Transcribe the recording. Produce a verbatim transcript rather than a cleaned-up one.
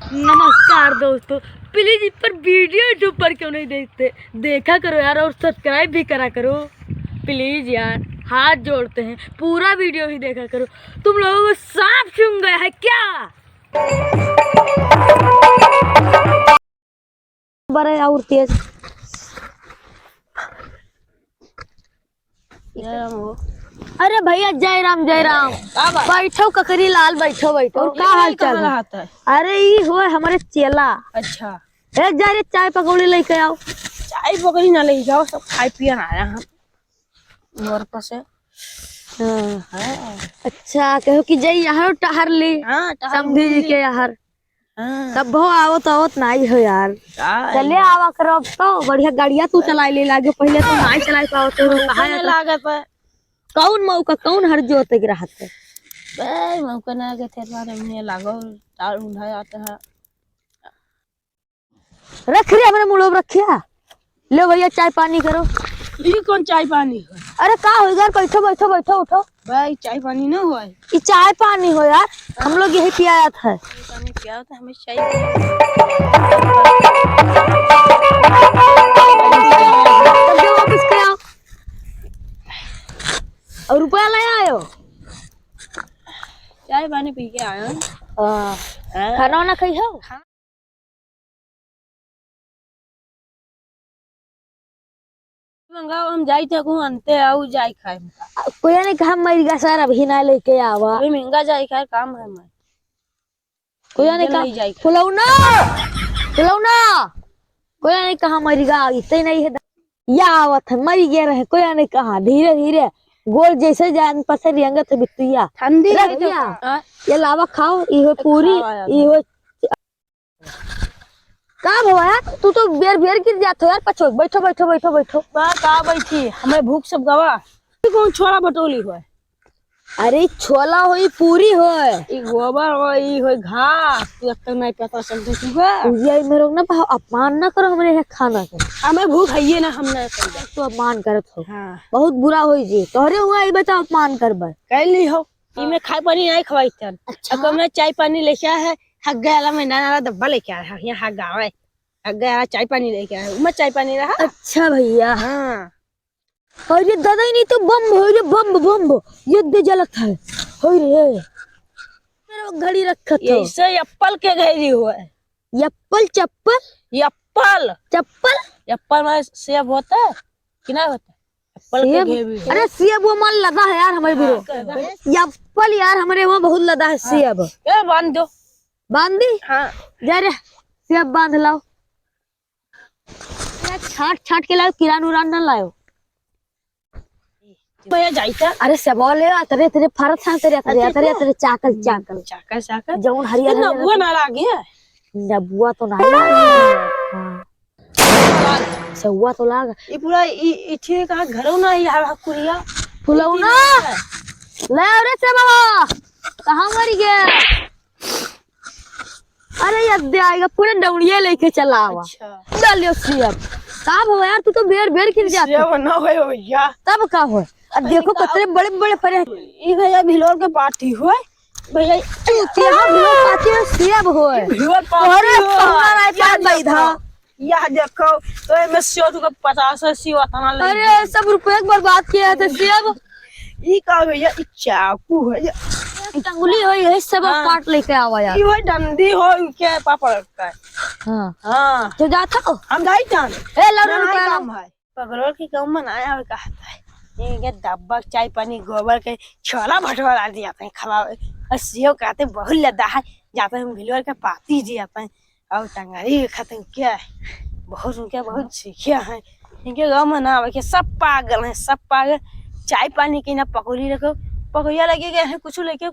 नमस्कार दोस्तों, please इस पर video YouTube पर क्यों नहीं देखते, देखा करो यार, और subscribe भी करा करो please यार, हाथ जोड़ते हैं, पूरा video ही देखा करो। तुम लोगों को सांप सूंघ गया है क्या? बड़े और तेज। जय राम हो। अरे भैया, जय राम, जय राम। का बात? बैठो ककरी लाल, बैठो, बैठो। और का हाल चाल है? अरे, ई होय हमरे चेला। अच्छा। ए, जा रे, चाय पकौड़ी लेके आओ। चाय पकौड़ी ना लेके आओ, सब खाए पिए ना आया हम। घर पर से। हाँ। हाँ। अच्छा, कहो कि जय यहाँ टहर ली। हाँ, टहर समधी जी ली। के यहाँ। हाँ। तब भो आवत आवत नाई हो यार। का चले यार? आवा करो अब तो, बढ़िया गाड़िया तू चलाई ले लागे, पहिले तो नाई चलाई पावत हो, मौका कहाँ ना जाता? लागत है। कौन मौका, कौन हर जोते के रहत है? बे, मौका ना के थे बारे में लागो, तार उंधा जाता है। रख रे, हमरे मुड़ो में रखिया। ले भैया, चाय पानी करो। ई कौन चाय पानी है? अरे का हो यार, बैठो, बैठो, बैठो, उठो। भाई, चाय पानी ना हुआ है। ई चाय पानी हो यार, हम लोग यही पिया जात है। चाय पानी पिया था, हमें चाय। तब जब वापस के आओ। और रुपया ले आयो? चाय पानी पी के आयो। हाँ। हाँ। खाना वाना खाई हो? हाँ। मंगाओ, हम जाई थे कहूँ अनते आऊ जाई खाए हमका। आ, कोई नहीं कहा मरिगा सर अभी ना लेके आवा। अभी महंगा जाई खाए काम है मैं। कोई नहीं कहा फुलौना, फुलौना। कोई नहीं कहा मरिगा इतने नहीं है। या आवत है, मरी गए रहे, कोई नहीं कहा धीरे धीरे गोल जैसे जान पसर यंगत है बिट्टुया। ठंडी रख है तो दिया। हाँ। ये लावा खाओ, ये हो पूरी, खावा यार। ये हो का भवा यार, तू तो बेर बेर गिर जात हो यार, पछो बैठो, बैठो, बैठो, बैठो। बा का बैठी, हमें भूख सब गवा। ई कौन छोला भटोली होय? अरे छोला होई, पूरी होय। ई गोबर होय, ई होय घास, तू अत्ते नहीं पता चलते तू है। ये मेरे को ना पाओ, अपमान ना करो हमरे यहाँ खाना के। हमें भूख है ये ना, हम ना खाई। तू अपमान करत हो। हाँ। बहुत बुरा होई जी, तोहरे हुआ ई बताओ अपमान करबर। कैली हो। हाँ। इमे खाए पानी नहीं खवाई तन। अच्छा। अब हमने चाय पानी लेके आया है, हग गया वाला, मैं नाना वाला डब्बा लेके आया है, यहाँ हग आवे। हग गया वाला चाय पानी लेके आया है, उमा चाय पानी रहा। अच्छा भैया। हाँ। अरे दादा, ई नहीं तो बम हो रे, बम, बम। ये दे जलत है। हो रे। तेरे घड़ी रखत ये हो। इसे एप्पल के घड़ी हुआ है। एप्पल, चप्पल? एप्पल। चप्पल? एप्पल में सेब होता है कि नहीं होता? एप्पल के सेब? घेवी है। अरे सेब वो मन लदा है यार हमारे हाँ, बिरो। लदा है। एप्पल यार हमारे वहाँ बहुत लदा है हाँ। सेब। ये बांध दो। बांध दी? हाँ। जा रे, सेब बांध लाओ। अरे छाट छाट के लाओ, किरान उरान ना लाओ। भैया जाइता। अरे सेबवा ले आ, तेरे, तेरे फरत है, तेरे, तेरे, अच्छा, तेरे, तो? तेरे चाकल, चाकल। चाकल, चाकल। जौन हरियर, ये हरियर नबुआ रहता। ना लागे? नबुआ तो नहीं लागे। हाँ। सेबवा तो लाग। ये पूरा, ये, ये ठीक है, घरों ना, ये हरा कुरिया। फुलौना। ये ठीक है। ले आ रे सेबवा। कहाँ मर गया? अरे, ये दे आएगा, पूरे डौड़िया लेके चला आवा। अच्छा। डालियो सेब। का भवा यार, तू तो बेर बेर गिर जाता। सेब ना होए भैया। तब का होए? अब अरे देखो का कितने बड़े बड़े फरे हैं। ई भैया भिलोर के पाती होए। भैया चूतिया हो, भिलोर पाती में सेब होए। भिलोर पाती अरे, होए। कौन आए ये पान बैधा? देखो। यह देखो, तो एमे सेव तुका पचास है, सेव अतना ले अरे, ली। सब रुपये के बर्बाद किया है तो सेव। ई का भैया, ई चाकू है ये। एक टंगुली हो, यही सब हाँ। काट लेके आवा यार। ई हो डंडी हो, इनके पापड़ लगता है। हाँ। हाँ। तो जाता हो? हम जाई जान। ए, लो ना, रुपया काम लो। है। पगलोर के गाँव में ना आवे कहता है। ये डब्बा के चाय पानी, गोबर के छोला भटूरा ला दिया था, खवावे। और सेव कहते बहुत लदा है, जाते हम भिलोर के पाती जी आते हैं। और टंगरी खतम किया है। बहुत उनके बहुत सीखे हैं। इनके गाँव में ना आवे के सब पागल हैं, सब पागल। चाय पानी के ना पकौड़ी रखो, पकौड़िया लगे गए हैं, कुछ लेके